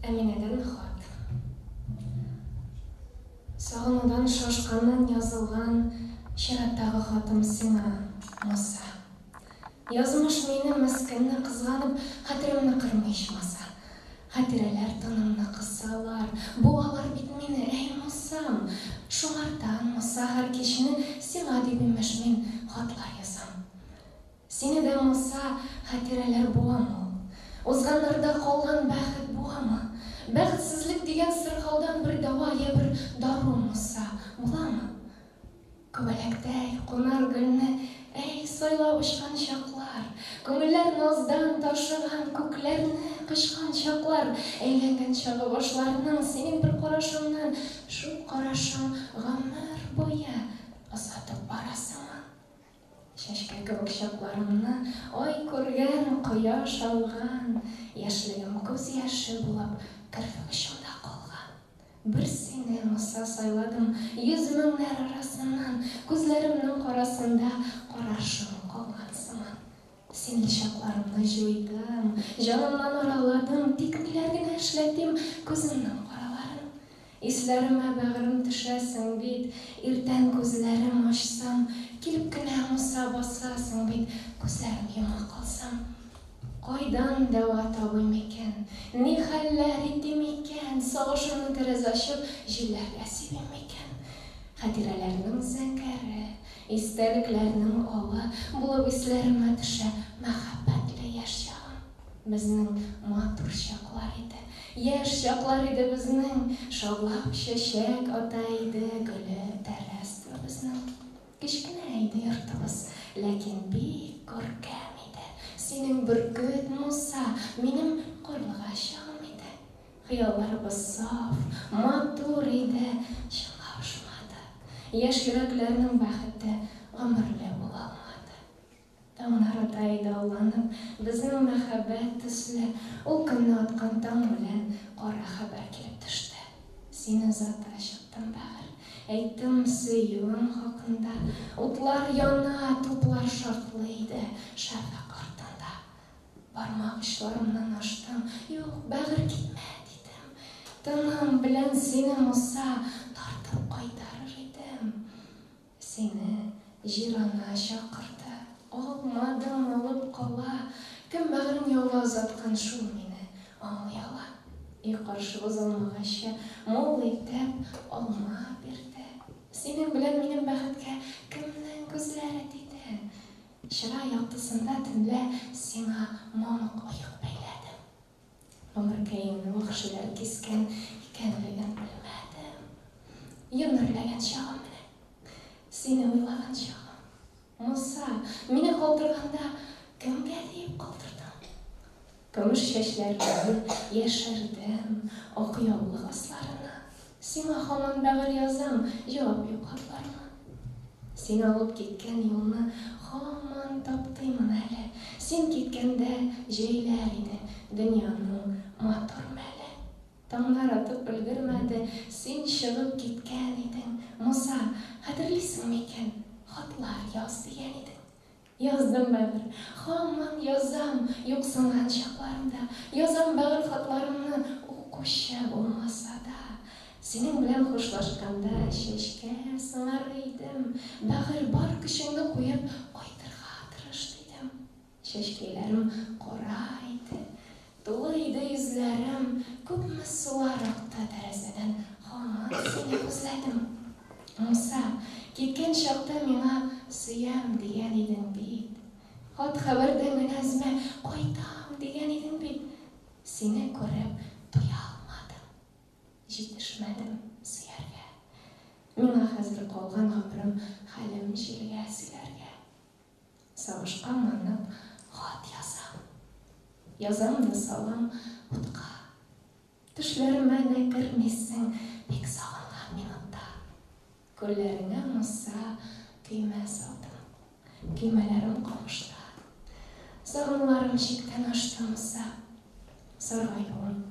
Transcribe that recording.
Әминәдән хат. Сагынудан шашканнан язылган чираттагы хатым сиңа, Муса. Язмыш мине, мескенне кызганып, хәтеремне кырмый ичмаса. Хатирәләр тынымны кысалар, буалар бит мине, әй, Мусам! Шуңардан, Муса, һәр кичне сиңа дип, имеш, мин хатлар язам. Сине дә, Муса, хатирәләр буамы ул? Узганнарда калган бәхет буамы? Бәхетсезлек дигән сырхаудан бер дәва йә бер дару, Муса, буламы? Күбәләктәй кунар гөлне, әй, сайлап очкан чаклар, Күңелләр наздан ташыган, күкләрне кочкан чаклар, Әйләнгән чагы башларның синең бер карашыңнан, Шул карашың гомер буе озатып бара сыман. Чәчкә кебек чакларымны Ай күргән, кояш алган, Яшьлегем күз яше булып Керфек очымда калган. Бер сине, Муса, сайладым Йөз меңнәр арасыннан, Күзләремнең карасында Карашың калган сыман. Синле чакларымны җуйдым, Җанымнан араладым, Тик ниләр генә эшләтим Күземнең караларын? Исләремә, бәгырем, төшәсең бит, Иртән күзләрем ачсам, Килеп кенә, Муса, басасың бит, Күзләрем йома калсам. Кайдан дәва табыйм икән, Ни хәлләр итим икән, Сагышымны тәрәзә ачып, Җилләргә сибим микән? Хатирәләрнең зәңгәре, Истәлекләрнең алы Булып исләремә төшә Мәхәббәтле яшь чагым. Безнең матур чаклар иде, Яшь чаклар иде безнең, Шаулап чәчәк ата иде Гөле тәрәз төбебезнең. Кечкенә иде йортыбыз, Ләкин бик күркәм иде. Синең бөркет, Муса, Минем карлыгач чагым иде. Хыялларыбыз саф, матур иде, Чынга ашмады. Яшь йөрәкләрнең бәхете Гомерле була алмады. Таңнар ата иде алланып, Безнең мәхәббәт төсле. Ул көнне аткан таң белән Кара хәбәр килеп төште. Сине озата чыктым, бәгырь. Әйттем сөюем хакында. Утлар яна, туплар шартлый иде Шәфәкъ артында. Бармак очларымнан аштым, Юк, бәгырь, китмә, дидем. Тыным белән сине, Муса, Тартып кайтарыр идем. Сине Җир-ана чакырды, Алмадым, алып кала. Кем бәгырен яуга озаткан, Шул мине аңлый ала. Өй каршыбыз алмагачы Мул итеп алма бирде. Синең белән минем бәхеткә Кемнең күзләре тиде? Чыра яктысында төнлә Сиңа мамык оек бәйләдем. Гомеркәеңне вәхшиләр кискән икәнлеген белмәдем. Йон эрләгән чагым менә. Сине уйлаган чагым. Муса, мине калдырганда, кемгә диеп калдырдың? Көмеш чәчләремне яшердем ак яулык асларына. Сиңа һаман бәгырь язам, җавап юк хатларыма. Син алып киткән юлны һаман таптыймын әле. Син киткәндә җәйләр иде дөньяның матур мәле. Таңнар атып өлгермәде, син чыгып киткән идең. Муса, хәтерлисең микән, хатлар яз дигән идең. Яздым, бәгырь, һаман язам, Юксынган чакларымда. Язам, бәгырь, хатларымны, Укучы булмаса да. Синең белән хушлашканда Чәчкә сыңар идем, Бәгырь, бар көчеңне куеп, Кайтырга тырыш, дидем. Чәчкәйләрем кара иде, Тулы иде йөзләрем, Күпме сулар акты тәрәзәдән, Һаман сине күзләдем. Муса, киткән чакта миңа Сөям дигән идең бит. Хат-хәбәрдән генә өзмә, Кайтам дигән идең бит. Сине күреп туя алмадым, Җитешмәдем сөяргә. Миңа хәзер калган гомерем Хәлем җилгә сөйләргә. Сагышка манып хат язам. Язам да салам утка. Төшләремә дә кермисең бик сагынган минутта. Күлләреңә, Муса, көймә салдым. Көймәләрем камышта. Сагынуларым чиктән ашты, Муса. Саргаюым.